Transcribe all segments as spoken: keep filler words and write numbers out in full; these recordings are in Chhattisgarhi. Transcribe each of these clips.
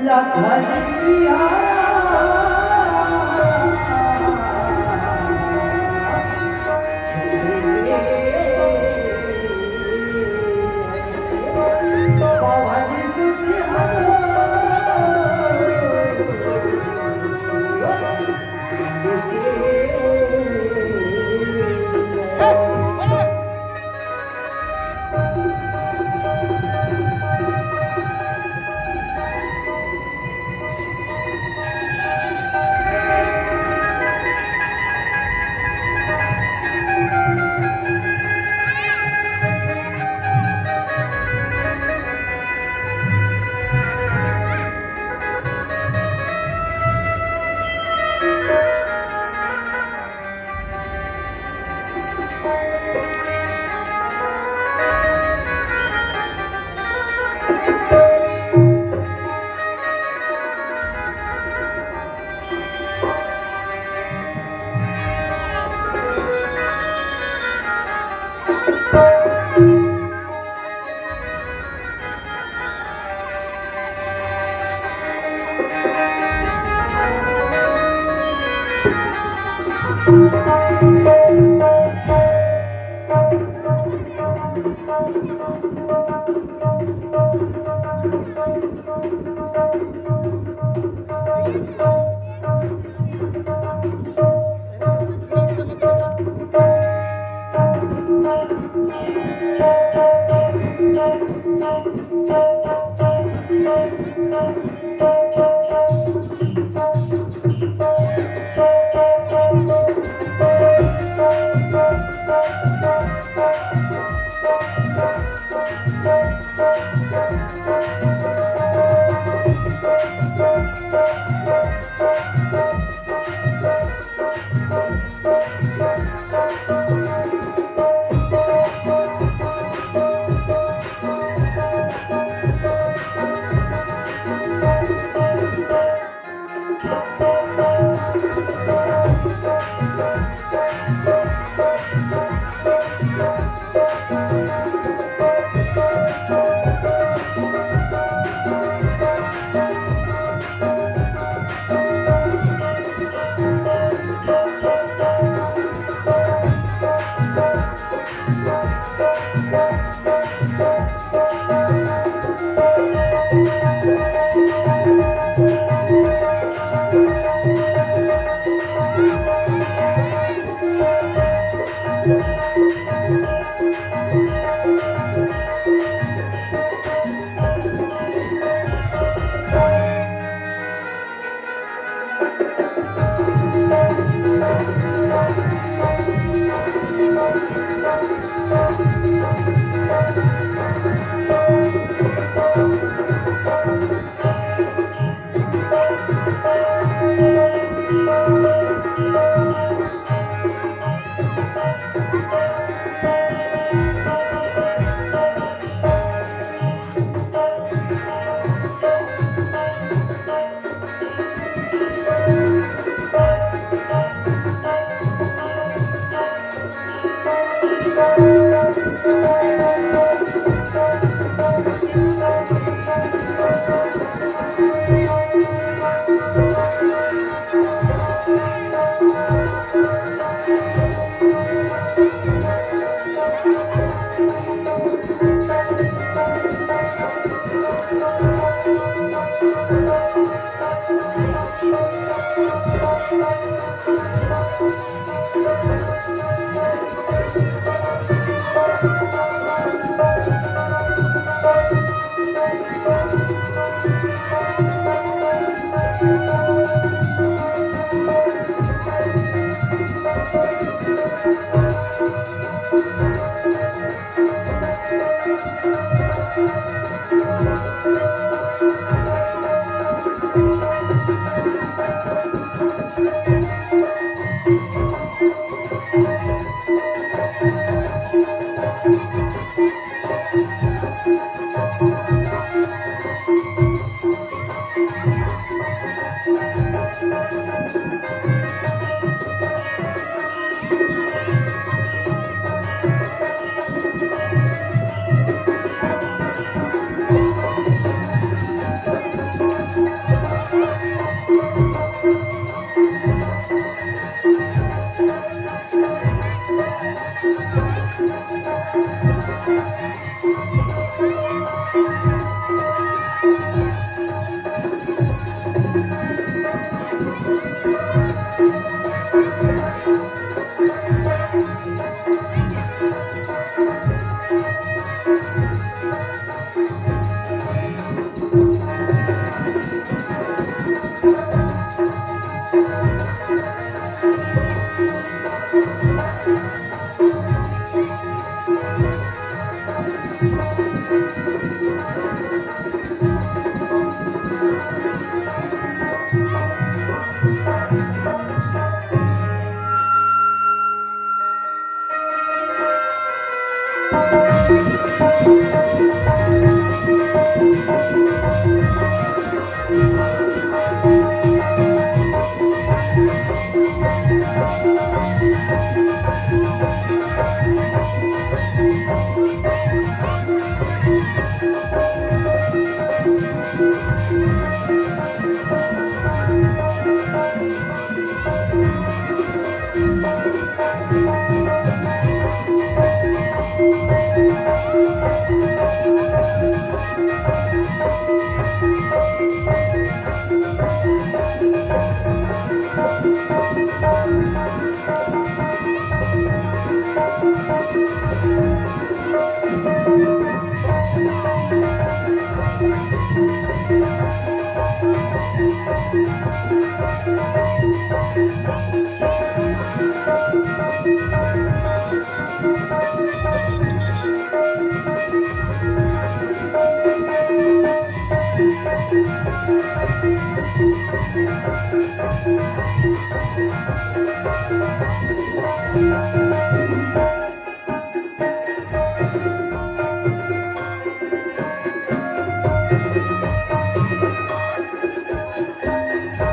लखन सिया।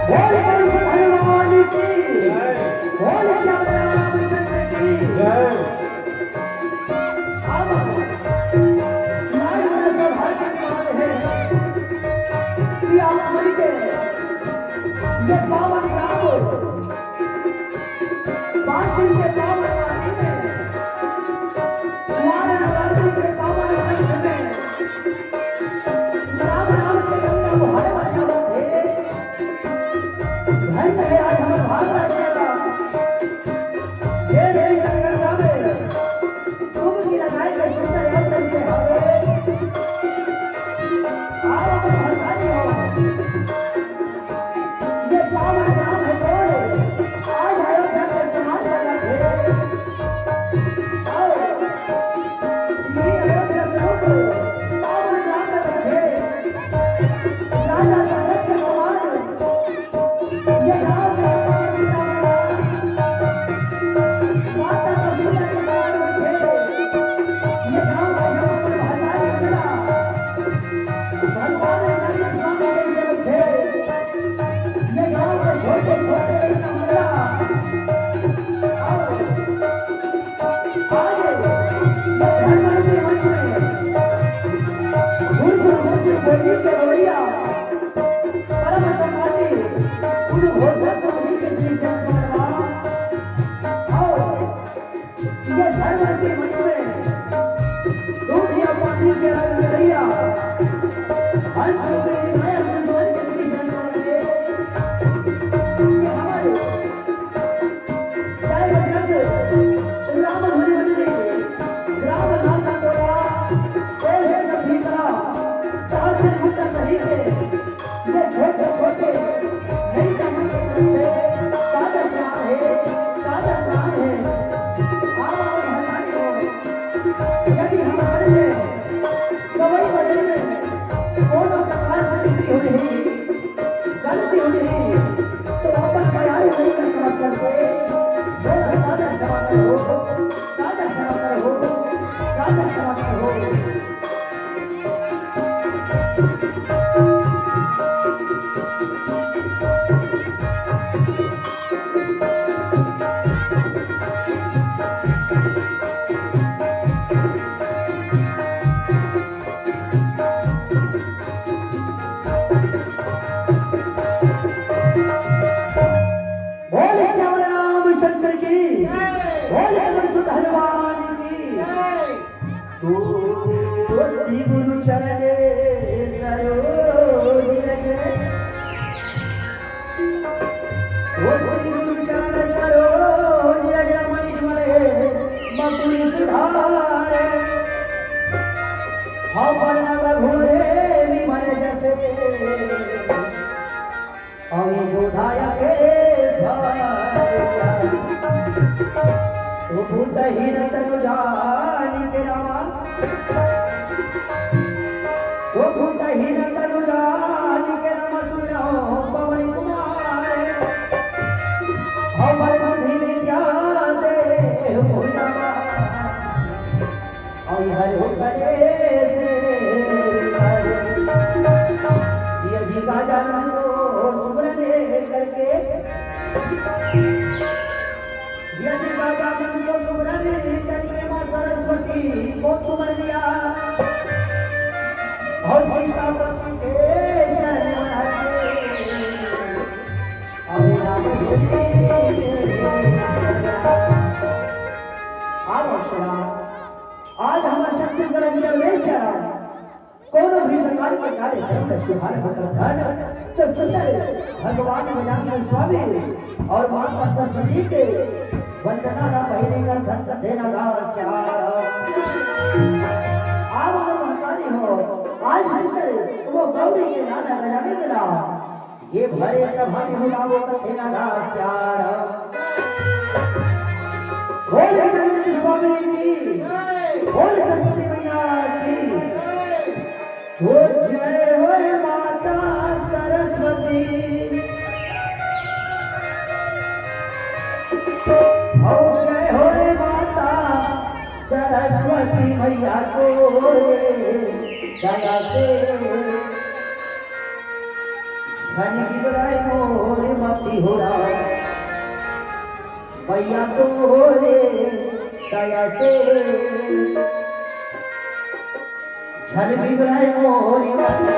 बोल शंकर भगवान की, बोल श्याम रामचंद्र की। अब लाल बड़ा सौभाग्य की बात है कि आप सभी के ये पावन ग्राम पाँच दिन के पावन आदि में, कुमार नवरात्रि के पावन ग्रंथ में राम नाम के गंगा को हर बचावत हे। धन्य है आज हमर भारत राजा। हे देवी जगदम्बा में, तुम की लगाई के सुंदर अवसर से हवे। आओ, आप हमारे हो। ये पावन ग्राम है कौन? आज अयोध्या के समान लगा है। आओ, ये अयोध्या से लोग पावन ग्राम में बैठे। राजा दशरथ के समान ये गांव के पावन ग्राम है। माता कौशल्या के समान बैठे। ये गांव का जब कोई भंडारी निकला, भगवान ने कहा, "ये गांव के लोग थे।" ये गांव के छोटे छोटे लड़का मुन्ना। आओ। आज ये धर्म के मंच में गुरु गुरु गोविंद के रवैया परम सम्मानी गुरु भोजपुर जी के श्री चंद्रमा। आओ। ये धर्म के मंच में दूध या पानी के रंग नजरिया, हंस के नया संसार के श्री चंद्रमा के, ये हमारे जय बजरंग, राम हरि मंदिर, ग्राम नासा टोला, कोल्हे का भीतरा, तहसील मुंडा सही के, ये छोटे छोटे नई कमर के तरफ से सादर प्रणाम है, सादर प्रणाम है। आप हमारे हो, यदि हमारे में गवई बजई में कोनो प्रकार से त्रुटि होही, गलती होही, तो अपन बड़ाई नहीं कर समझ करके, बोल सादर क्षमा करो, सादर क्षमा करो, सादर क्षमा करो। बोल श्याम रामचंद्र की, बोल हनुमंत हनुमान की। ओ श्री गुरु चरण सरोज रज। ओ श्री गुरु चरण सरोज रज, रमण विमल मकुल सुधार। हौ बरन रघुबर विमल जस, अवधूत अकेसा। ओ भूतहीन तनु जानिके रामा, ओ भूतहीन तनु जानिके रामा, सुनौ पवन कुमार। हौ बल बुद्धि विद्या देहु रामा, अउ हर हो कलेस हर। यदि राजा मन को सुमरन करके, यदि राजा मन को सुमरन करके माँ सरस्वती को सुमर लिया, और सीतापति के चरण में आके, अभी राम जी। आओ सुना। आज हमर छत्तीसगढ़ के अवधेश कोनो भी प्रकार के कार्यक्रम में सुधार होकर धन तो सुंदर भगवान बजरंग स्वामी और माता सरस्वती के वंदना ला पहले कर धन का देना गा श्याम। आप अगर महतारी हो, आज सुंदर वो गौरी के लाला गजानंद ला, ये भरे सभा में बुलावो कथे लगा सियारा। बोल गजानंद स्वामी की, बोल सरस्वती मैया की। हो जय होय माता सरस्वती, हो जय होय माता सरस्वती मैया तोरे दया से। झन बिगड़ाय मोर मति हो राम, मैया तोरे दया से। झन बिगड़ाय मोर मति।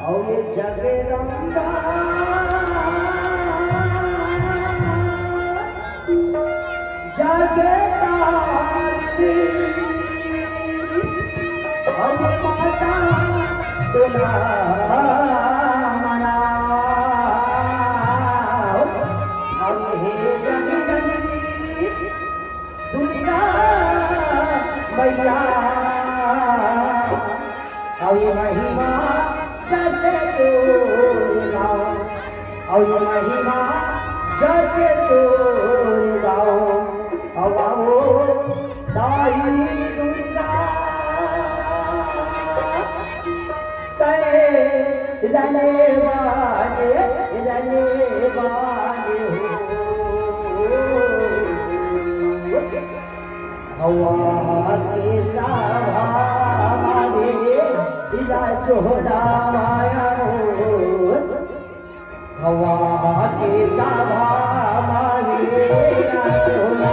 अउ ये जगदम्बा, जगतारनी, अउ माता दुलामना, अउ हे जगदम्बा दुर्गा मैया, अउ ये महिमा जस तोर गाँव, अउ ये महिमा जस तोर गाँव, अउ आओ दाई दुर्गा। तैं रने वाले, रने वाले हो। हवा के सभा मारे, इला चोला माया हो। हवा के सभा मारे, इला चोला।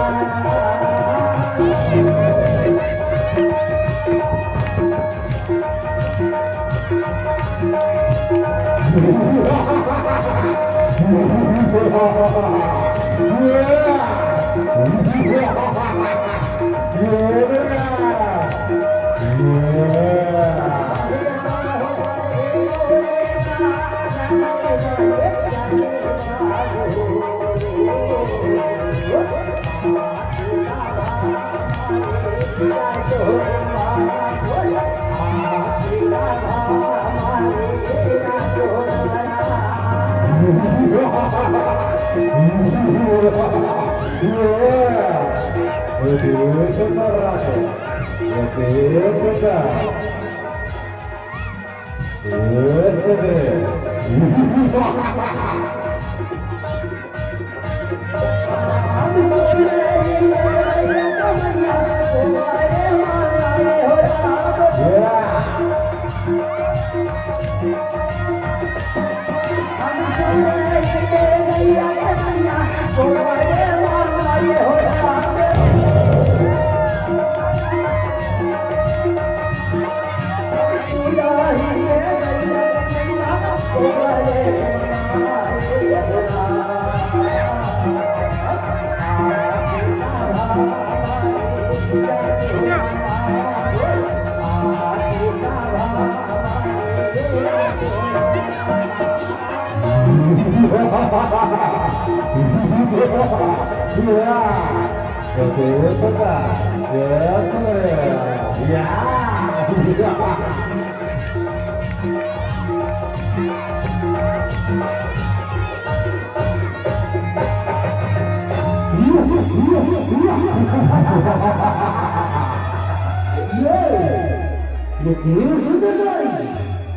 ये देश उदय,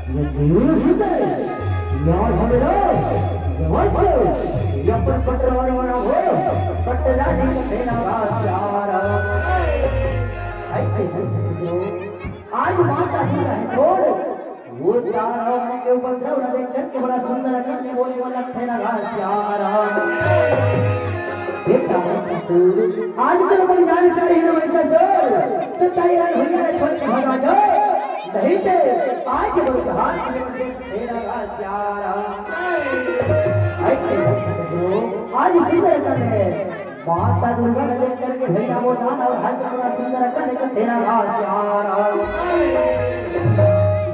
ये देश उदय, यार हमें ना, ये मत करो, ये अपन पटरानी वाला हो, पटरानी का तेरा राज यार। ऐसे, ऐसे, ऐसे, आज माता दुर्गा है, छोड़। वो दानव मन के उपद्रव न देख करके बड़ा सुंदर करके बोले, "वो लखन रासियारा।" बेटा, मैं ससुर, आज तो बड़ी जानकारी है ना, मैं ससुर, तो तैयार हो जा, छोड़ के भगा जाओ, नहीं तो आज वो हाथ में तेरा रासियारा। ऐसे, ऐसे ससुर, आज सुंदर कर ले। माता दुर्गा ने देख करके भैया वो दानव है, बड़ा सुंदर कर ले तेरा रासियारा।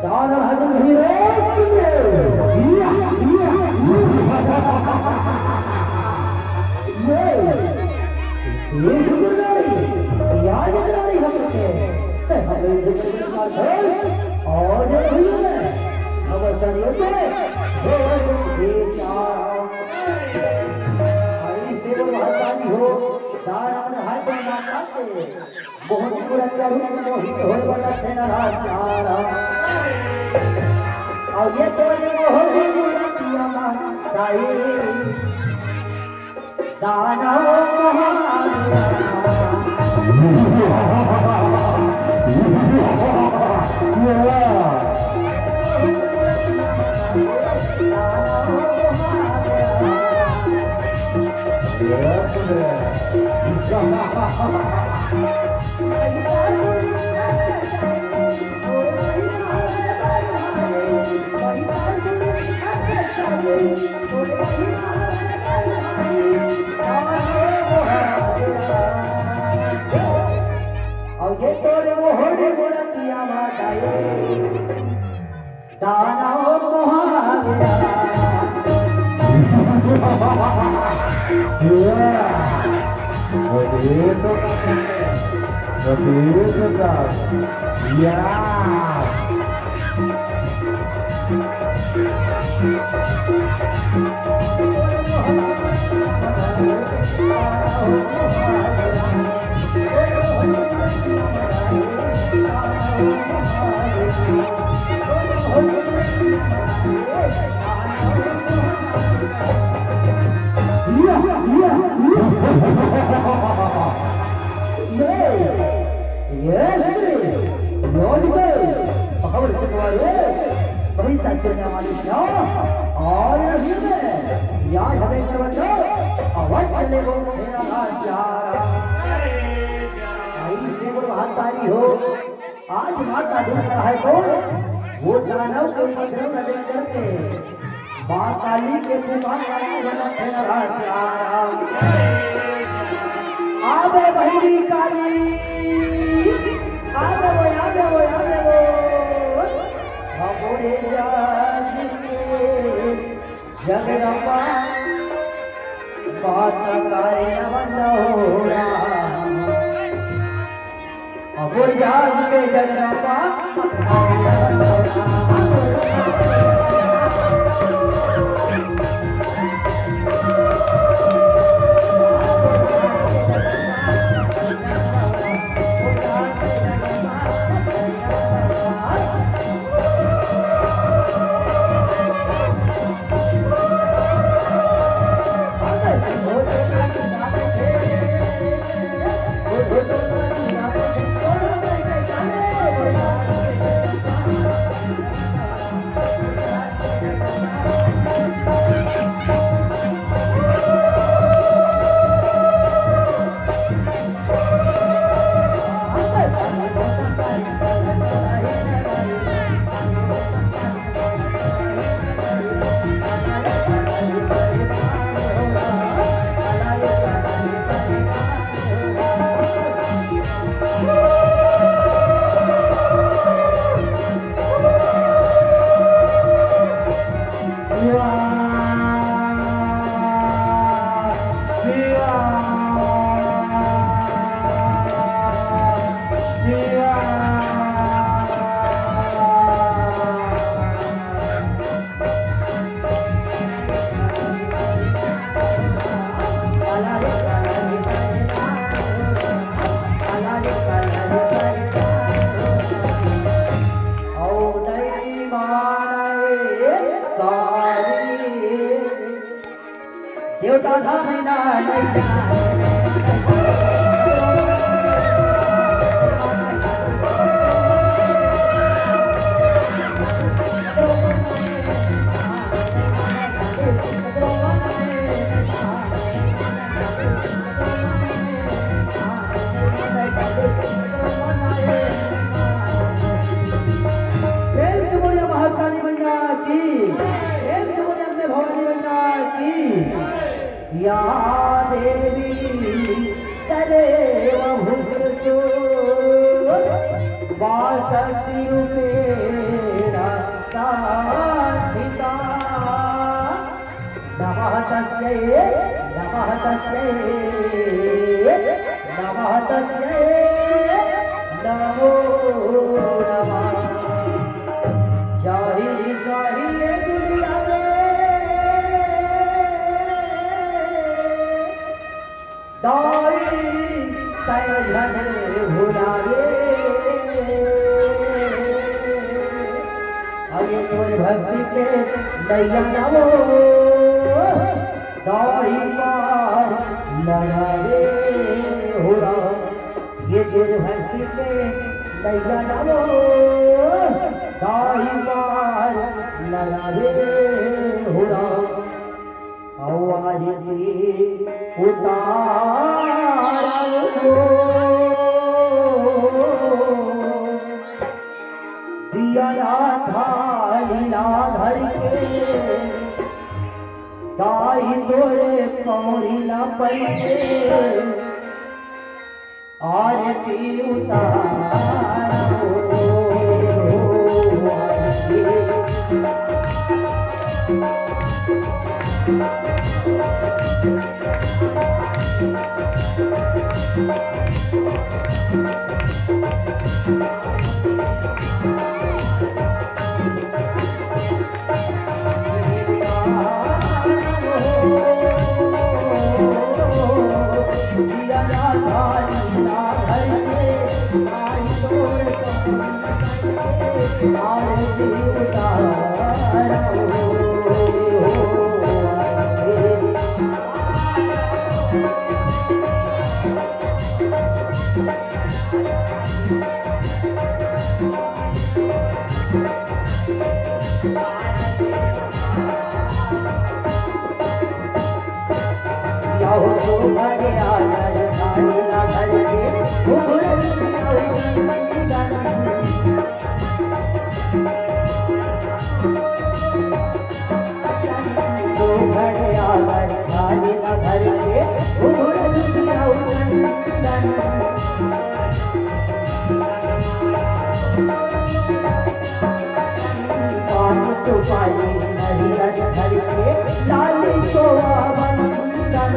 दानव है तुम हीरो, सुन ले। या, या, या। ये, ये सुंदर नारी, या ये नारी हम रखे। ते हमें जो और जो हुई है, अब चलिए तो, हे रासियारा। आई से वो भाषा हो, दानव है तो माता के। मोहनी मुरतिया रूप मोहित होए वाला तेरा रासियारा। और ये तो ये मोहनी मुरतिया माताई। दानव महाराज। और ये तोरे मोहरे मोरतिया माताए। दानव महावीरा। अरे तो, अरे तो का, या। ये, ये स्त्री, योगिते, भगवत चंद्र वाले, बड़ी सच्चे वाली क्या? और रही में, यार हमें करवट, अवध चले वो मेरा राजा। आई से गुरु महतारी हो, आज माता दुर्गा है कौन? वो दानव के उपद्रव न देख करके माँ काली के दुकान वाला वाला ठेला से आ रहा। आवे भैरी काली, आवे वो, आवे वो, आवे वो। हमरे जान के जगदम्बा, माता काली नमन हो राम। अघोर जाग के जगदम्बा। प्रेम से बोलिए महाकाली मैया की, प्रेम से बोलिए अम्बे भवानी मैया की। या देवी सर्वभूतेषु वासन्ती रूपेण संस्थिता। नमः तस्यै, नमः तस्यै, नमः तस्यै, नमो नमः। जाहि जाहि ये दुनिया में दाई तै झन भुलावे। अरे तोर भक्ति के नैया नवो दाई पार लगावे हो राम। ये तोर भक्ति के नैया नवो दाई पार लगावे हो राम। अउ आरती उतारव हो, दिया थाली ला धर के, दाई तोरे पौरी ला पलटे। आरती उतारो, आरती। पान सुपारी नरियर धर के, लाली चोवा बंदन।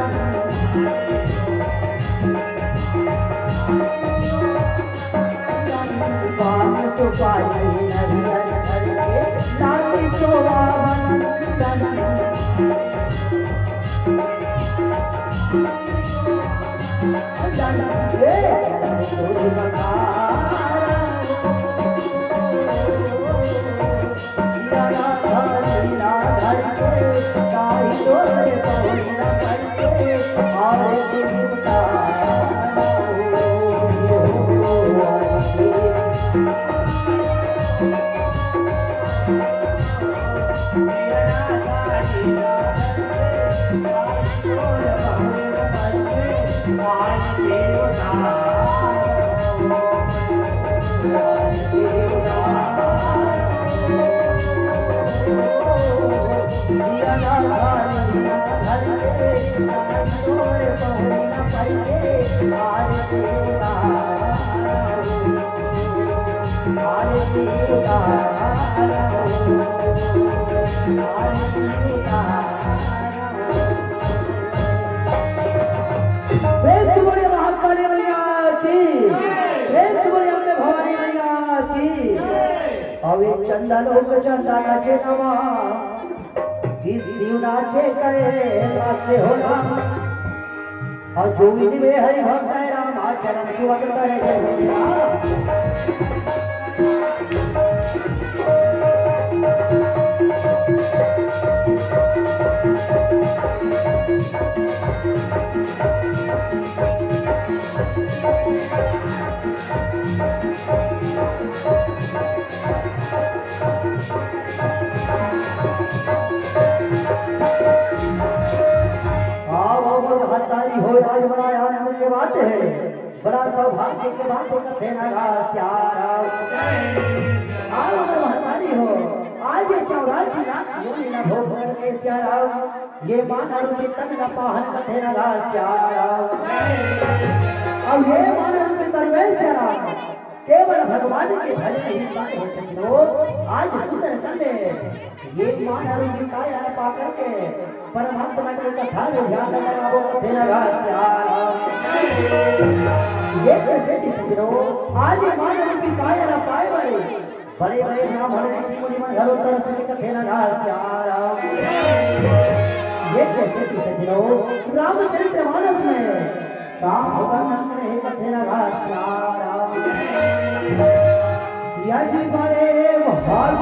पान सुपारी नरियर धर के, लाली चोवा बंदन। प्रेम से बोलिए महाकाली मैया की, प्रेम से बोलिए अम्बे भवानी मैया की। अवे चंदा लोक चंदा नाचे नमा, कि शिव नाचे कैलाश से होला। अउ जो विधि में हरि भक्त है राम, आ चरण छुअत करे जय हो राम। आओ, आओ, महतारी हो, आज बड़ा आनंद के बात हे, बड़ा सौभाग्य के बात हे, कथे ना गा सियाराम। आओ, महतारी हो, आज ये चौरासी लाख योनि ला भोग करके सियाराम, ये मानव रूपी तन ला पाहन, कथे ना गा सियाराम। अब ये मानव रूपी तन में सियाराम, केवल भगवान के भजन ही सार हे सजनो। आज सुंदर कन्या ये मानव रूपी काया पा करके परमात्मा के कथा में ध्यान लगाबो, कथे ना गा सियाराम। ये कैसे जी सजनो, आज ये मानव रूपी काया पाए वाले बड़े बड़े ब्राह्मण ऋषि मुनि मन घलो तरस के, कथे ना गा सियाराम। ये कैसे जी सजनो, रामचरित्र मानस में साफ वर्णन करे हे, कथे ना गा सियाराम। यदि बड़े भाग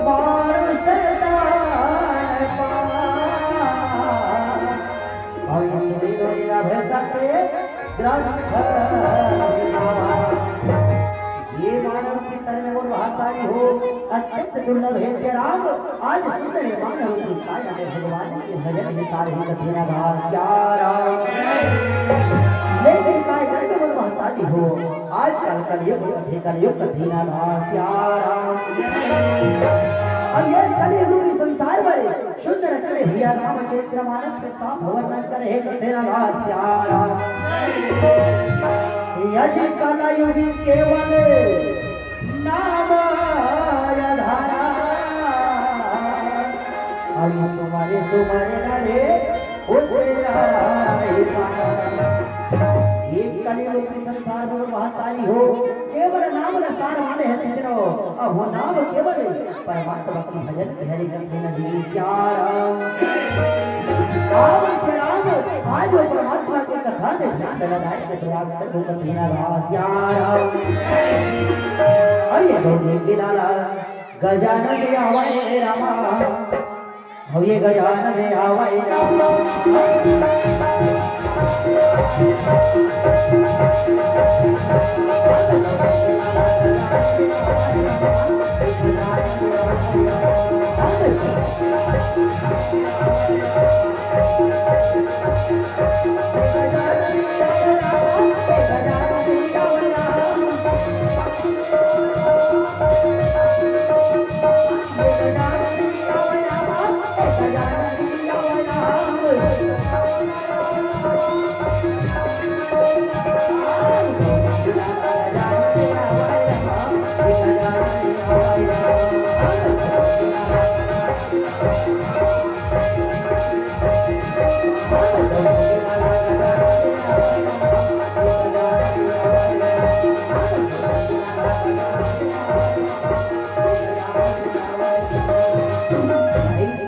मानव संतान पा, अउ सुनि लोई लभ सके ग्रंथ। ये मानव की तन में मोर महतारी हो, अत्यंत दुर्लभ हे सियाराम। आज सुंदर ये मानव की काया में भगवान के भजन ही सार हे, कथे ना गा सियाराम। लेकिन काय करबे मोर महतारी हो, आजकल कलयुग कथे, कलयुग कथे ना गा सियाराम। अब ये कलयुग रूपी संसार में सुंदर करे भैया रामचरित्र मानस के साफ वर्णन करे हे, कथे ना गा सियाराम। यदि कलयुगी केवल नाम आधारा, अउ सुमरि सुमरि नर उतराई पारा। ये कलयुग के संसार में महतारी हो, केवल नाम ला सार माने हे सजनो। अब वो नाम केवल परमात्मा के भजन करे, कथे ना गा सियाराम। राम सियाराम, आज वो परमात्मा के कथा में ध्यान लगाए के प्रयास करबो, कथे ना गा सियाराम। अरे गोविंद लाला गजानन आवे रामा, हो ये गजानन आवे रामा।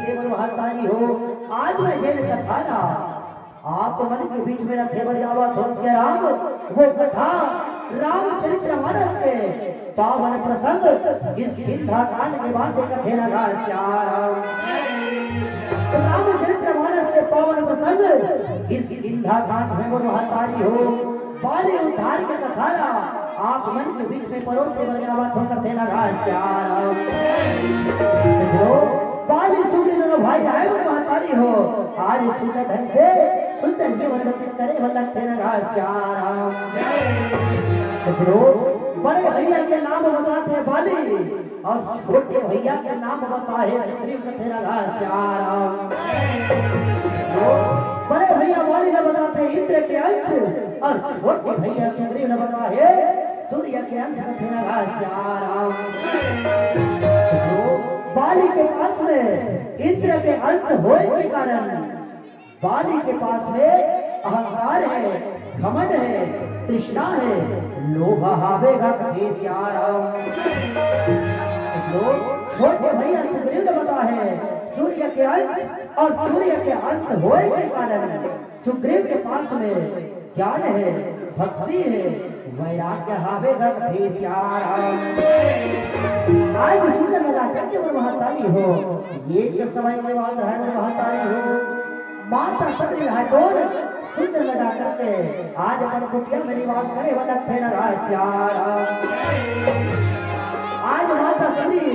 हे महतारी हो, आज मैं जेन कथा ला आप मन के बीच में रखे बर जावत हों सियाराम, वो कथा रामचरित्र मानस के पावन प्रसंग किष्किंधा कांड के बात हे, कथे ना गा सियाराम। रामचरित्र मानस के पावन प्रसंग किष्किंधा कांड में मोर महतारी हो, बाली उद्धार के कथा ला आप मन के बीच में परोसे बर जावत हों, कथे ना गा सियाराम। सजनो, बाली सुग्रीव दोनों भाई राय मोर महतारी हो, आज सुंदर ढंग से सुंदर जीवन व्यतीत करे बर लगथे ना गा सियाराम। सजनो, बड़े भैया के नाम बताथे बाली अउ छोटे भैया के नाम बताहे सुग्रीव, कथे ना गा सियाराम। बड़े भैया बाली ला बताथे इंद्र के अंश अउ छोटे भैया सुग्रीव ला बताहे सूर्य के अंश, कथे ना गा सियाराम। बाली के पास में इंद्र के अंश होए के कारण बाली के पास में अहंकार हे, घमंड हे, तृष्णा हे, लोभ हावे गा, कथे सियाराम। सजनो, छोटे भैया सुग्रीव ला बताहे सूर्य के अंश अउ सूर्य के अंश होए के कारण सुग्रीव के पास में ज्ञान हे, भक्ति हे, वैराग्य हावे गा, कथे सियाराम। आज सुंदर लगा करके मोर महतारी हो, ये के समय के बात हे मोर महतारी हो, माता सती रहा कौन सुंदर लगा करके आज अपन कुटिया में निवास करे वाला तेरा राज सियाराम। आज माता सबरी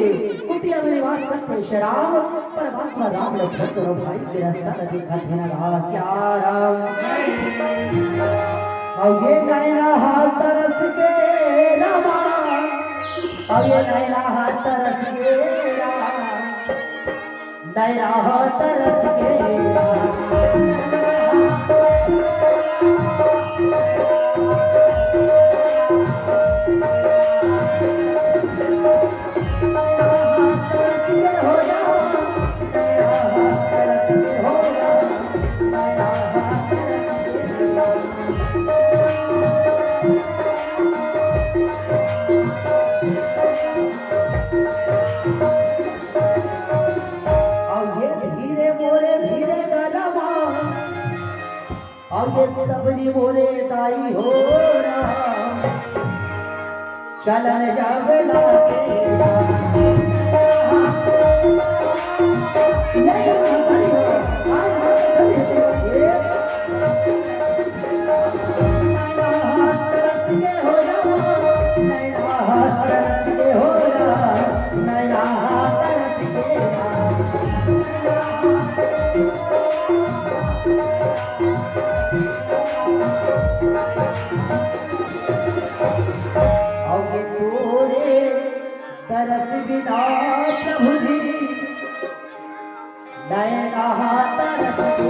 कुटिया में निवास करते श्री राम, परमात्मा राम लखन दोनों भाई के रास्ता में देखा तेरा राज सियाराम। और ये नैना हा तरस के रामा, और ये नैना हा तरस के रामा। नैना हा तरस के। अउ ये धीरे मोरे धीरे गलवा, अउ ये सबरी मोरे दाई हो राम, चलन जावला। अउ ये तोरे तरस बिना प्रभु जी नैना तरस के।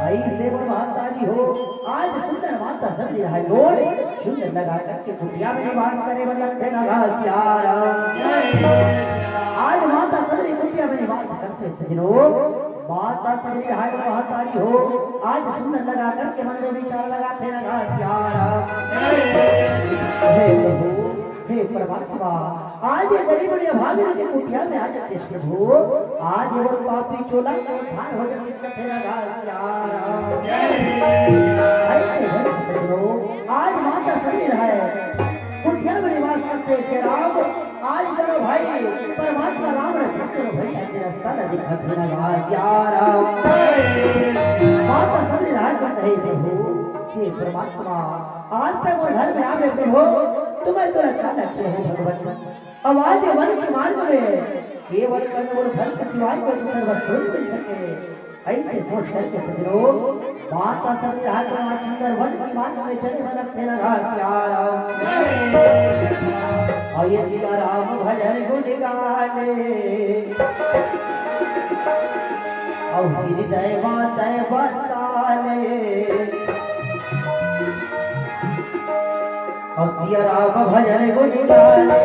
भाई से बोल महातारी हो, आज सुंदर माता सबरी राय तोड़, सुंदर लगा करके कुटिया में निवास करे वाला तेरा राज सियाराम। आज माता सबरी कुटिया में निवास करते सजनो, माता सबरी राय तोड़ महातारी हो, आज सुंदर लगा करके मन में विचार लगा तेरा राज सियाराम। हे प्रभु, हे परमात्मा, आज ये गरीब ने भाग के कुटिया में आज प्रभु, आज ये वो पापी चोला का उद्धार हो जाए, इसका तेरा राज सियाराम। ऐसे है सजनो, आज माता सबरी राय कुटिया में निवास करते श्री राम, आज करो भाई, परमात्मा राम ने भक्त करो भाई, आज रास्ता न दिखा तेरा राज सियाराम। माता सबरी राय का कहे प्रभु, हे परमात्मा, आज तक वो घर में आवे प्रभु, तुम्हें तो अच्छा लगते हो भगवान। अब आज ये वन के मार्ग में केवल कंदमूल फल के सिवाय कोई दूसर वस्तु नहीं मिल सके। ऐसे सोच करके सजनो, माता सबरी राय तो आज सुंदर वन के मार्ग में चले बनत तेरा राज सियाराम। और ये सियाराम भजन गुण गाले, और हृदय मातय बसाले। और सिया राम भजन गुण गाले।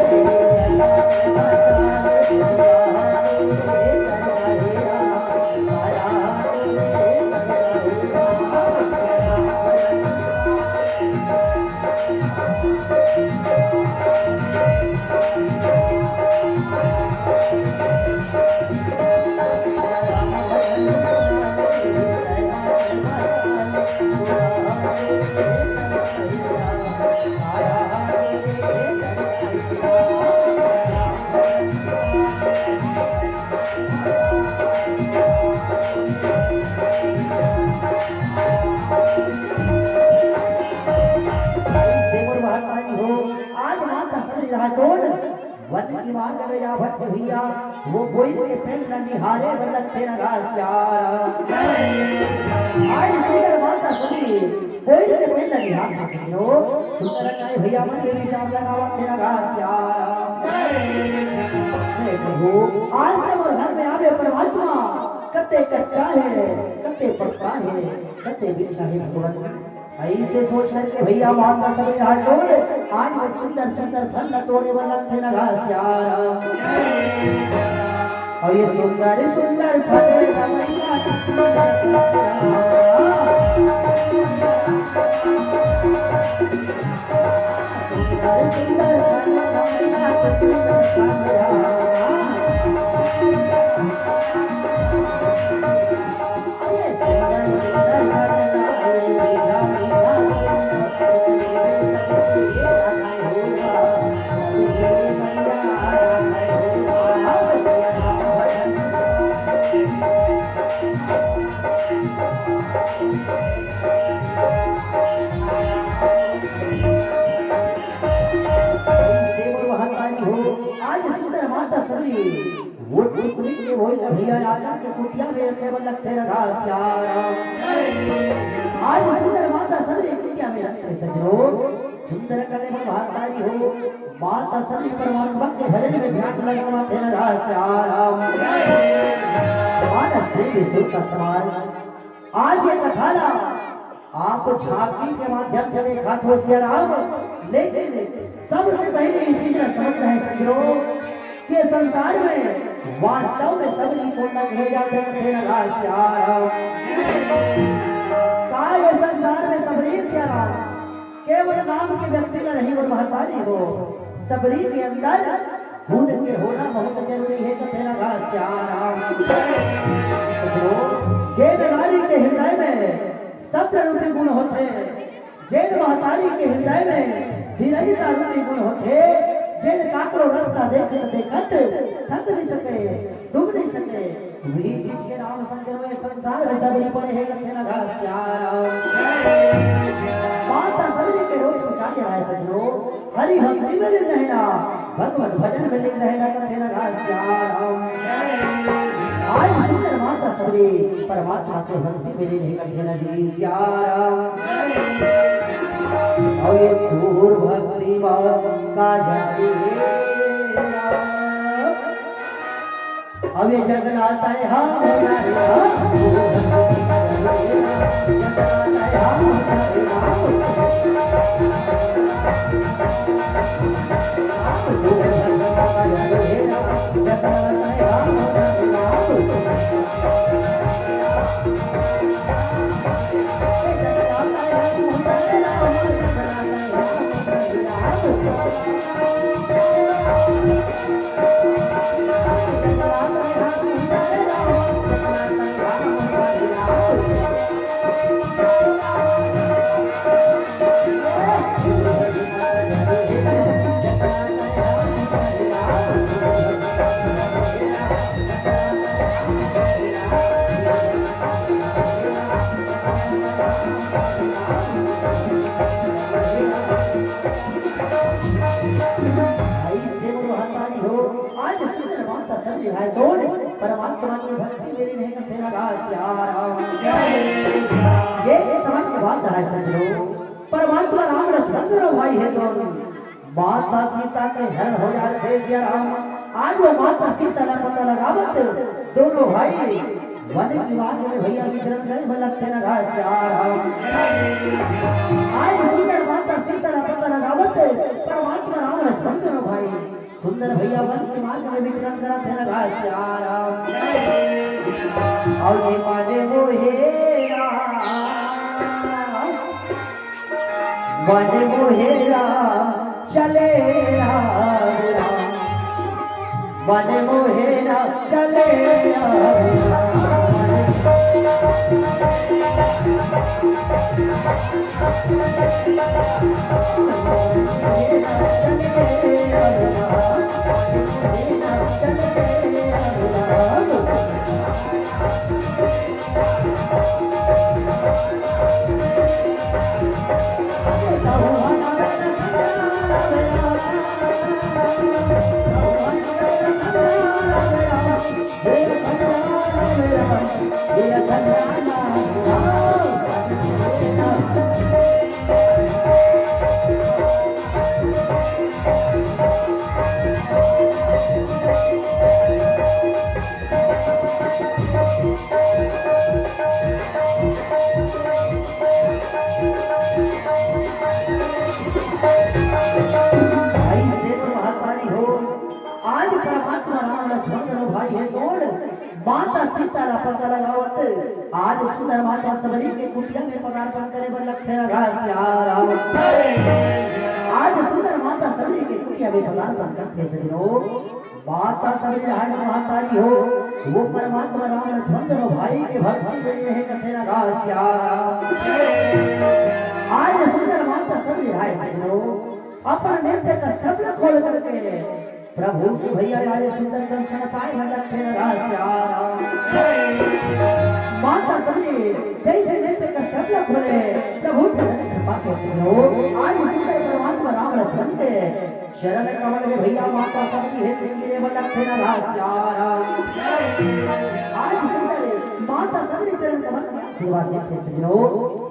से मोर महतारी हो, आज माता सबरी राय तोड़ वन की मार्ग में जावत हे भैया, वो कोइल के पेंड़ ल निहारे बर लगथे न गा सियाराम। आज सुंदर माता सबरी कोइल के पेंड़ ल निहारथे सजनो, सुंदर अकाई भैया मन के विचार लगावत हे न गा सियाराम। हे प्रभु, आज तो मोर घर में आवे परमात्मा, कते कच्चा हे, कते पक्का हे, कते बिच्छा हे भगवान। अइसे सोच करके भैया माता सबरी राय तोड़, आज वो सुंदर सुंदर फल ल तोड़े बर लगथे न गा सियाराम। अउ ये सुंदर सुंदर फले गमैया के सुंदर सुंदर फले गमैया के सुंदर आज सुंदर माता सबरी, वो टुकड़ी के वही न भैया आकर के कुटिया में रखे बर लगथे रघा सियाराम। आज सुंदर माता सबरी कुटिया में रखे सजो, सुंदर कले में महतारी हो, माता सबरी परमात्मा के भजन में ध्यान लगावथे रघा सियाराम। मानस देवी सुर का समाज आज ये कथा ला आप झांकी के माध्यम से देखत हो सियाराम, लेकिन सबसे पहले ये चीज ला समझना है सज्जनों, कि संसार में वास्तव में सबरी कोन ला कहे जाथे, कथे रघा सियाराम। का ये संसार में सबरी सियाराम केवल नाम के व्यक्ति ला नहीं, वो महतारी हो, सबरी के अंदर खुद के होना बहुत जरूरी है, कथे रघा सियाराम। जेन नारी के हृदय में सत्य रूपी गुण होथे, जेन महतारी के हृदय में धीरजता रूपी गुण होथे, जेन काकरो रस्ता देखत देखत थक नहीं सके, डूब नहीं सके, वही चीज के नाम संजय में संसार में सबरी पड़े हे, कथे रघा सियाराम। माता सबरी के रोज के कार्य आय सज्जनों, हरि भक्ति में लीन रहना, भगवत भजन में लीन रहना, कथे रघा सियाराम। आज सुंदर माता सबरी परमात्मा के भक्ति में लीन हे, कथे ना जी सियाराम। अउ ये चूर भक्ति मा का जानी हे राम। अबे जगन्नाथ है, हाँ, हाँ, हाँ। भाई से बोलो हनुमान जी हो, आज सुंदर माता सब निभाए तोड़, परमात्मा की भक्ति मेरी नहीं करते लगा सियाराम। ये समझ के बात है सज्जनों, परमात्मा राम लक्ष्मण दोनों भाई है दोनों। माता सीता के हरण हो जा रहे सियाराम, आज वो माता सीता ला पता लगावत दोनों भाई वन के मार्ग में भैया विचरण करे भलक तेरा घास से आ रहा हूँ। आज सुंदर माता सीता ला पता लगावत परमात्मा राम लक्ष्मण दोनों भाई सुंदर भैया वन के मार्ग में विचरण करा तेरा घास से आ रहा हूँ। और ये माने वो हे राम, मन मोहेरा चले आवेरा, मन मोहेरा चले आवेरा। भाई सेठ महतारी हो, आज परमात्मा राम लक्ष्मण दोनों भाई है, दोनों सीता ला पता लगावत आज सुंदर माता सबरी के कुटिया में पदार्पण करे बर लगथे राधा सियाराम। आज सुंदर माता सबरी के कुटिया में पदार्पण करथे सजनो। माता सबरी राय महतारी हो, वो परमात्मा राम लक्ष्मण दोनों भाई के भक्ति में ये है कथे राधा सियाराम। आज सुंदर माता सबरी राय सजनो अपन नेत्र का सबला खोल करके प्रभु के भैया आज सुंदर दर्शन पाए हैं लक्ष्मण रासिया। माता सबरी जैसे नेत्र का सबला खोले, प्रभु के दर्शन पाते सजनो। आज सुंदर परमात्मा राम लक्ष्मण के चरण कमल में भैया माता सबरी है तुम गिरे वो लक्ष्मण रासिया। आज सुंदर माता सबरी चरण कमल में आशीर्वाद देते सजनो।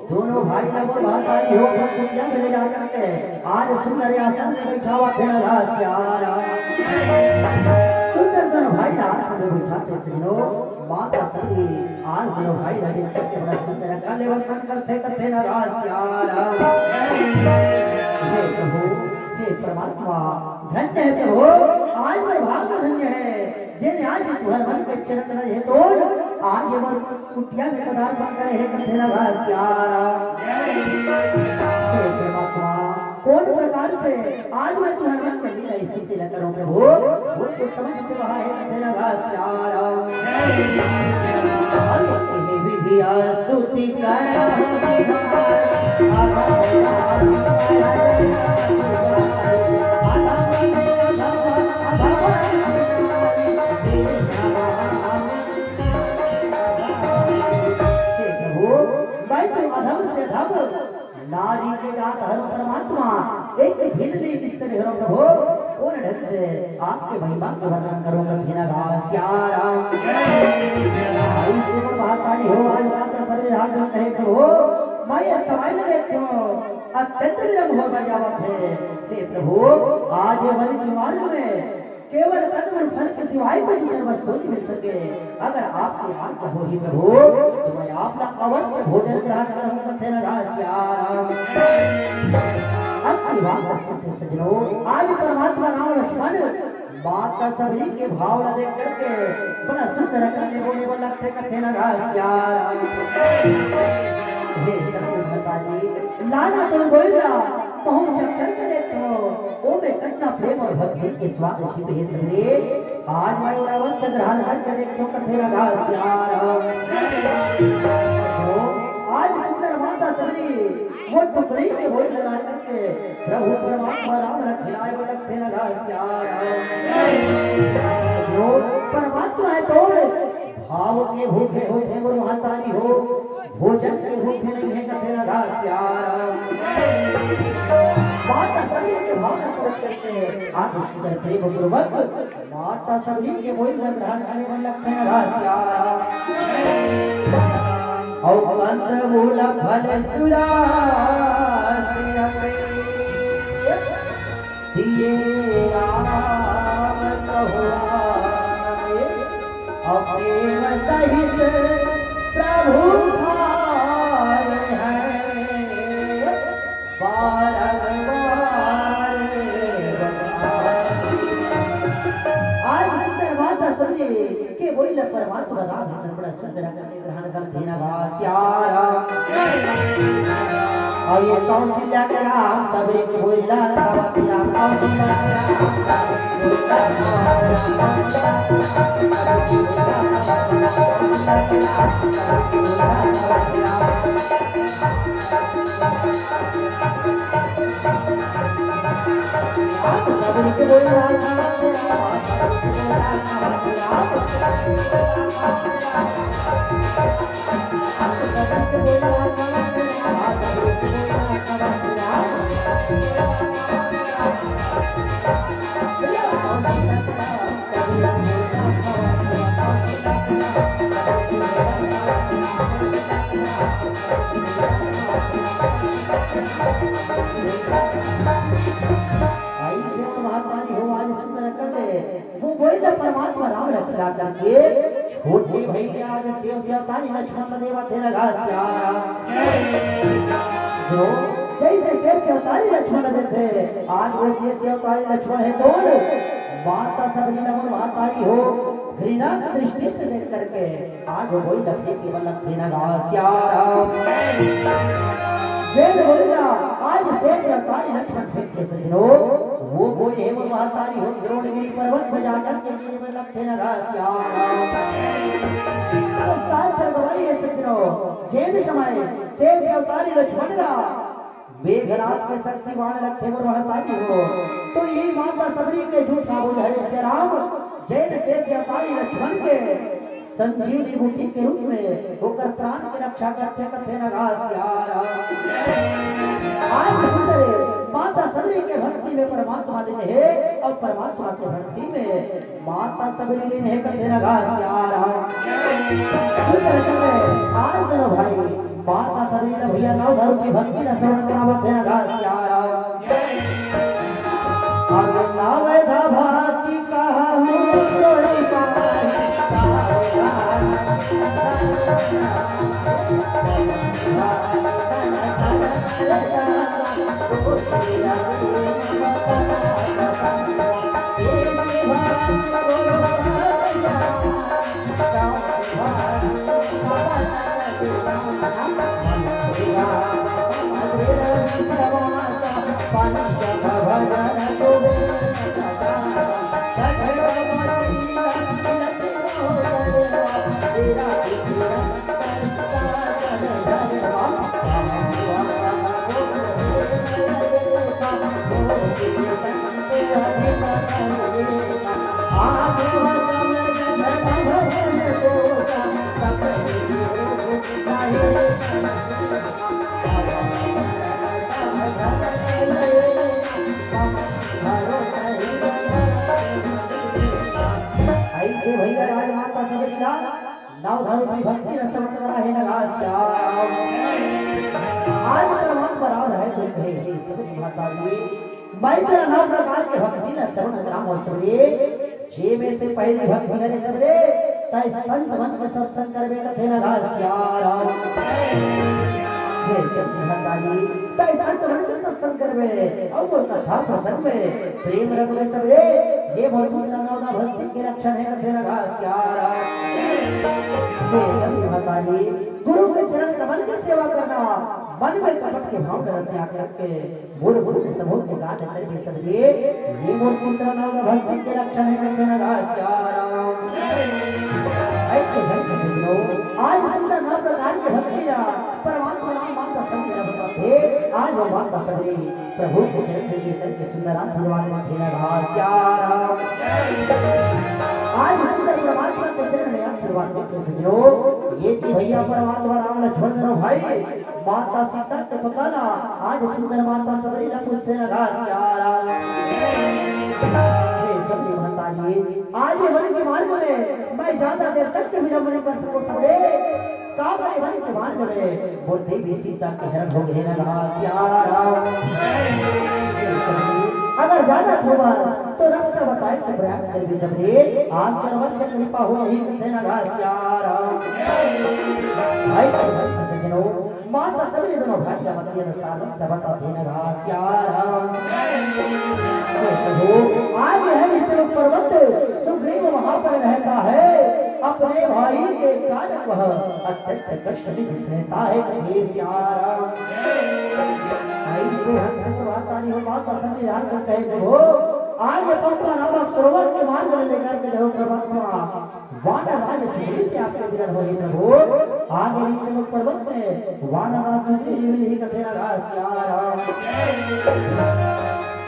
दोनों भाई ला वो महतारी हो अपन कुटिया में ले जा करके आज सुंदर आसन में बैठावत हे राधा सियाराम। सुंदर दोनों भाई ला आसन में बैठाथे सजनो। माता सबरी आज दोनों भाई ला देख करके बड़ा सुंदर कर लेवन मन करथे कथे राधा सियाराम। हे प्रभु, हे परमात्मा, धन्य है प्रभु, आज मैं भाग धन्य है। जेने आज तुहर मन के चरण रहे तोड़, आज ये मन कुटिया में पदार्पण करे हे कथे राधा सियाराम। हे परमात्मा, कौन प्रकार से आज मैं तुहर मन के लीला स्तुति न करूं प्रभु, वो तो समझ से बाहर है कथे राधा सियाराम। अनेक ही विधिया स्तुति करहु तुम्हारी। हे प्रभु, मैं तो अधम से अधम नारी के जात हरु परमात्मा, एक भिन्न स्त्री हरु प्रभु, कौन ढंग से आपके महिमा के वर्णन करूं कथे राधा सियाराम। आई से महतारी हो, आज माता सबरी रात में कहे प्रभु, मैं ये समय न देखो, अत्यंत विलंब हो जावत है। हे प्रभु, आज ये वन के मार्ग में केवल कंदमूल फल के सिवाय कोई दूसर वस्तु नहीं मिल सके। अगर आपकी आज्ञा होही प्रभु, तो मैं आप ला अवश्य भोजन ग्रहण करहूं कथे राधा सियाराम। अब की बात सुनते सजनो, आज परमात्मा राम लक्ष्मण माता सबरी के भाव ला देख करके बड़ा सुंदर करने बोले वो लगथे कथे राधा सियाराम। हे सतगुरु माता जी, लाना तो गोइला पहुंच करके देखो, ओ में कतना प्रेम और भक्ति के स्वाद छिपे हे सबरी। आज मैं अवश्य ग्रहण करके देखो कथे राधा सियाराम। आज सुंदर माता सबरी वो टुकड़ी के भोज ला करके प्रभु परमात्मा राम ला खिलाए वो लगथे राधा सियाराम। जो परमात्मा है तोड़ भाव के भूखे होथे वो महतारी हो, भोजन के भूखे नहीं है कथे राधा सियाराम। माता सबरी के भावना समझ करके आज सुंदर प्रेम पूर्वक माता सबरी के भोज ला ग्रहण करे वो लगथे राधा सियाराम। और कंदमूल फल सुरा सिरते दिए राम कहुआए, और प्रेम सहित प्रभु खाए हैं बारंबार बखाए। आज सुंदर माता सबरी के बोइला परमात्मा राम है, बड़ा सुंदर ग्रहण करथे राधा सियाराम। और ये कौशल्या के राम सबरी के बोइला राम, कौशल्या के राम। आई सेवा महात्मानी हो आज सुंदर कर दे। वो बोइला परमात्मा राम रक्षा करके छोटे भैया आज सेव सेवतानी लक्ष्मण देवा तेरा घास यारा। जो जैसे सेव सेवतानी लक्ष्मण देथे, आज वो सेव सेवतानी लक्ष्मण है कौन? माता सबरी ला मोर महतारी हो घृणा की दृष्टि से देख करके आज वो बोइला फेंके बर लगथे न गा सियाराम। जेन बोइला आज शेष अवतारी लक्ष्मण फेंके सजनो, वो बोइला हे मोर महतारी हो द्रोणगिरी पर्वत में जाकर के गिरे बर लगथे न गा सियाराम। तो शास्त्र गवाही हे सजनो, जेन समय शेष अवतारी लक्ष्मण ला मेघनाद के शक्ति बाण रखे बर महतारी हो, तो ये माता सबरी के झूठ ना बोले हरे सियाराम, जेन शेष अवतारी लक्ष्मण के संजीवनी बूटी के रूप में ओकर प्राण के रक्षा करथे कथे न गा सियाराम। आज सुंदर माता सबरी के भक्ति में परमात्मा लीन हे अउ परमात्मा के भक्ति में माता सबरी लीन हे कथे न गा सियाराम। सुंदर कथे आज जनो भाई माता सबरी ला भैया नवधा रूपी भक्ति ला श्रवण करावत हे न गा सियाराम। अग नवधा भक्ति कहूँ तोहि पाई। ऐसे भैया आज माता सबरी ला नवधा रूपी भक्ति रस श्रवण करा हे न गा सियाराम। आज परमात्मा राम रहे तो कहे, हे सबरी महतारी, मैं तेला नौ प्रकार के भक्ति ला श्रवण करावत हँव सबरी। जे में से पहली भक्ति हरे सबरी, तैं संत मन के सत्संग करबे कथे न गा सियाराम। हे सबरी महतारी, तैं संत मन के सत्संग करबे, अउ वो कथा प्रसंग में प्रेम रखबे सबरी। ये बहुत दूसरा नवधा भक्ति के लक्षण हे कथे न गा सियाराम। हे सबरी महतारी, गुरु के चरण कमल के सेवा करना, मन में कपट के भाव न त्याग करके मोर गुरु के सबोध के गान करबे सबरी, ये मोर तीसरा नवधा भक्ति के लक्षण हे कथे न गा सियाराम। ऐसे ढंग से सजनो, आज सुंदर नौ प्रकार के भक्ति ला परमात्मा राम माता सबरी ला बताथे। आज वो माता सबरी प्रभु के चरण के कीर्तन के सुंदर आशीर्वाद देथे न गा सियाराम। आज सुंदर परमात्मा के चरण में आशीर्वाद देथे सजनो, ये कि भैया परमात्मा राम लक्ष्मण दोनों भाई माता सीता के पता ना आज सुंदर माता सबरी ला पूछथे न गा सियाराम। हे सबरी महतारी, आज ये वन के मार्ग में मैं ज्यादा देर तक के विलंब नहीं कर सकूं सबरी। का बरे वन के मार्ग में मोर देवी सीता के हरण हो गे न गा सियाराम। हे सबरी, अगर जाना होवस तो रास्ता बताए के प्रयास करबे सबरी। आज तो अवश्य कृपा होही कथे न गा सियाराम। भाई सब, भाई सब सजनो, माता सबरी दोनों भाई ला मति अनुसार रास्ता बताथे न गा सियाराम। हे प्रभु, आज यह विषय पर्वत सुग्रीव वहां पर रहता है, अपने भाई के कारण वह अत्यंत कष्ट भी सहता है कथे सियाराम। ऐसे हंस प्रभातारी हो माता सबरी राम को कहे, प्रभु, आज ये पाटवा नामक सरोवर के मार्ग में लेकर के जाओ परमात्मा। वानर राज सुग्रीव से आपके मिलन होही प्रभु। आज ऋषिमुख पर्वत में वानर राज सुग्रीव मिलही कथे न गा सियाराम।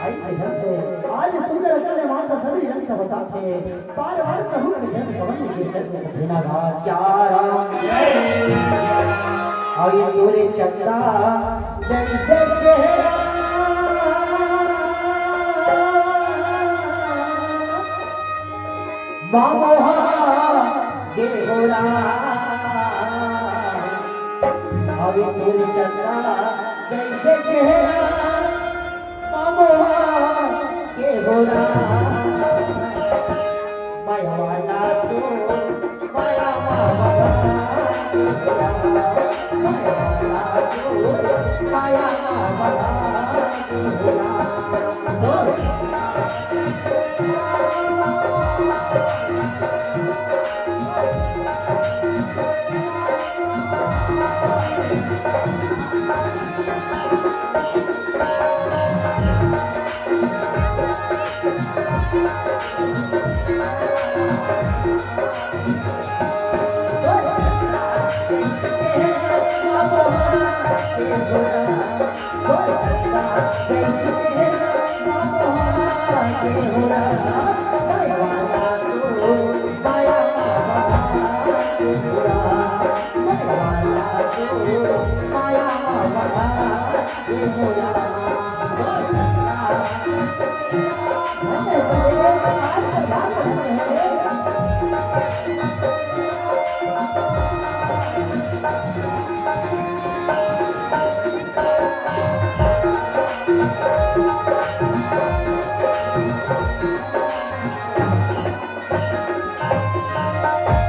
ऐसे ढंग से आज सुंदर कन्या माता सबरी रास्ता बताथे। बार बार कहूँ कि जन कवन के जन्म कथे न गा सियाराम। अउ ये तोरे चंदा जैसे चेहरा मामोहा के हो राम। अउ ये तोरे चंदा जैसे चेहरा मामोहा के हो राम। माया वाला तू, माया वाला।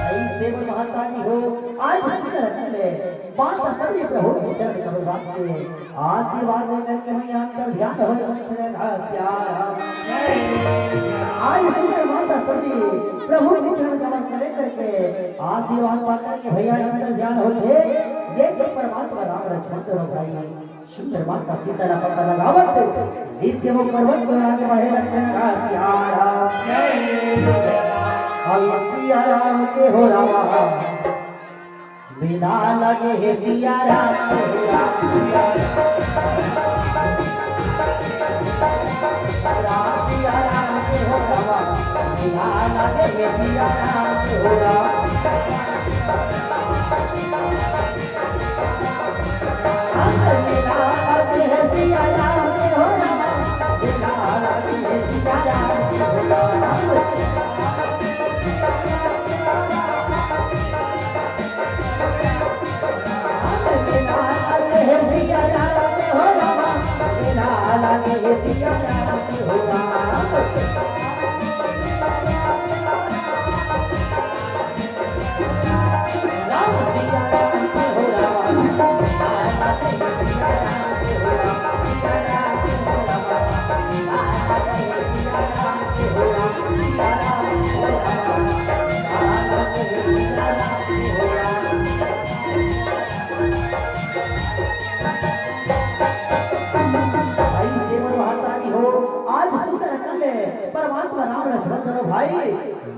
अइसे में महतारी हो, आज हम चरण ले माता सती प्रभु के चरण कमल राख के आशीर्वाद लेकर के भैया अंतर ध्यान होए, मंत्र का सियाराम। आज सुंदर माता सती प्रभु के चरण कमल को लेकर के आशीर्वाद पा करके भैया अंतर ध्यान होते, ये तो परमात्मा राम लक्ष्मण दोनों भाई सुंदर माता सीता ला पता लगावत नित्य वो पर्वत पर आगे बढ़े, लक्ष्मण का सियाराम। अब सियाराम के हो रामा, बिना लगे हे सियाराम के हो राम, सियाराम। राम सियाराम के हो रामा, बिना लगे हे सियाराम के हो राम। भाई सेवन महातारी हो, आज सुंदर खंड परमात्मा राम लक्ष्मण दोनों भाई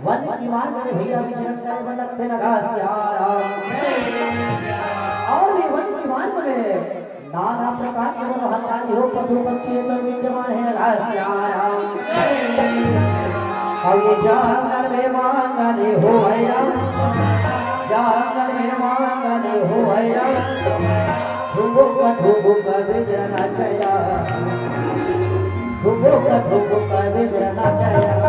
वन के मार्ग में भैया विचरण करे बर लगथे ना गा सियाराम। और ये वन के मार्ग में नाना प्रकार के मनोहरकारी हो, पशु पक्षी तो विद्यमान है ना गा सियाराम। और ये जंगल में मांगने हो भैया, जंगल में मांगने हो भैया, ठुमुक ठुमुक बिदरना चैरा। ठुमुक ठुमुक बिदरना चैरा।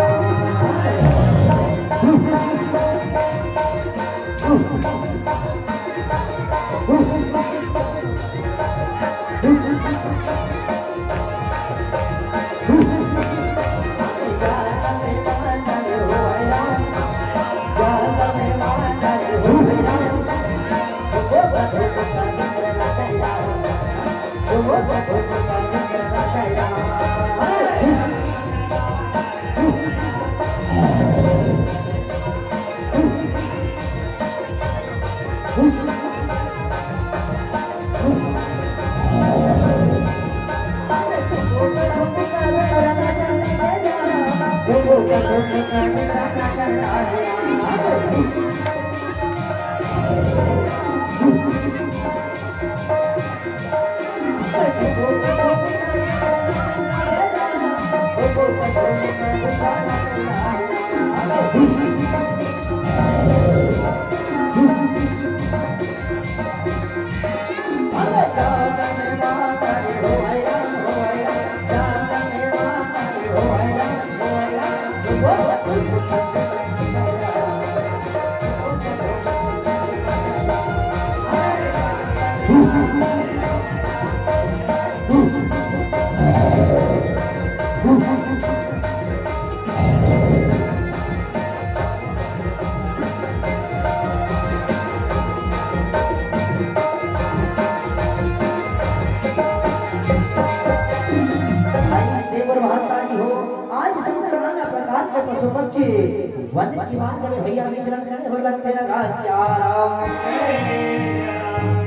वन के मार्ग में भैया विचरण करे बर लगथे रंगा सियाराम।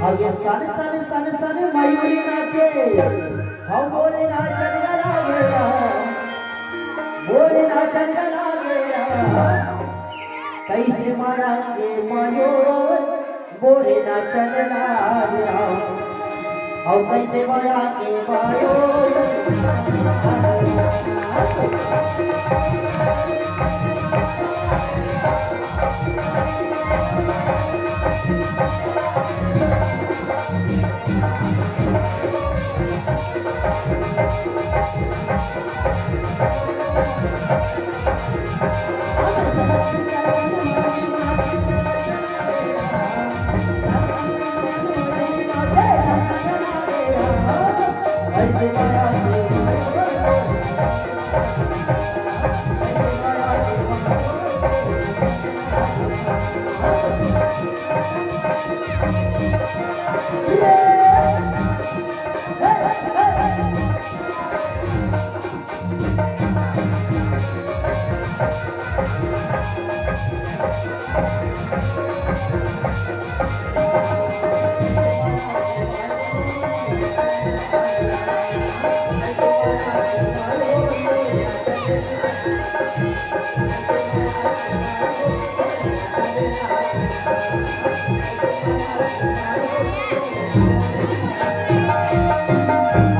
अब ये सन सन सन सन मयूरी नाचे, हम बोले नाचन गा लागे राम, बोले नाचन गा लागे राम। कइसे माया के मयूर बोले नाचन लागे राम। अउ कइसे माया के मयूर।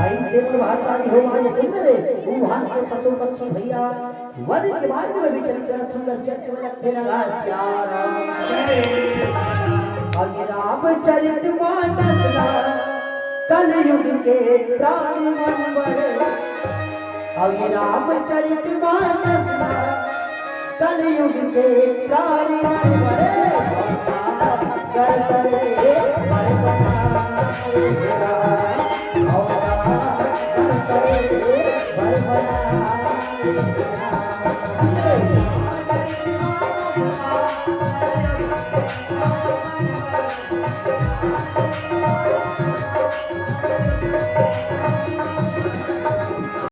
अइसे प्रभात तारी हो आज सुंदर, उहाँ के पशु पक्षी भैया वन के मार्ग में विचरण करत सुंदर चंद्र में रखे रंगा सियाराम। अगे रामचरित मानस ला कलयुग के प्राणी मन बड़े। अगे रामचरित मानस ला कलयुग के प्राणी मन बड़े। कर बड़े पर बना, कर बड़े पर बना।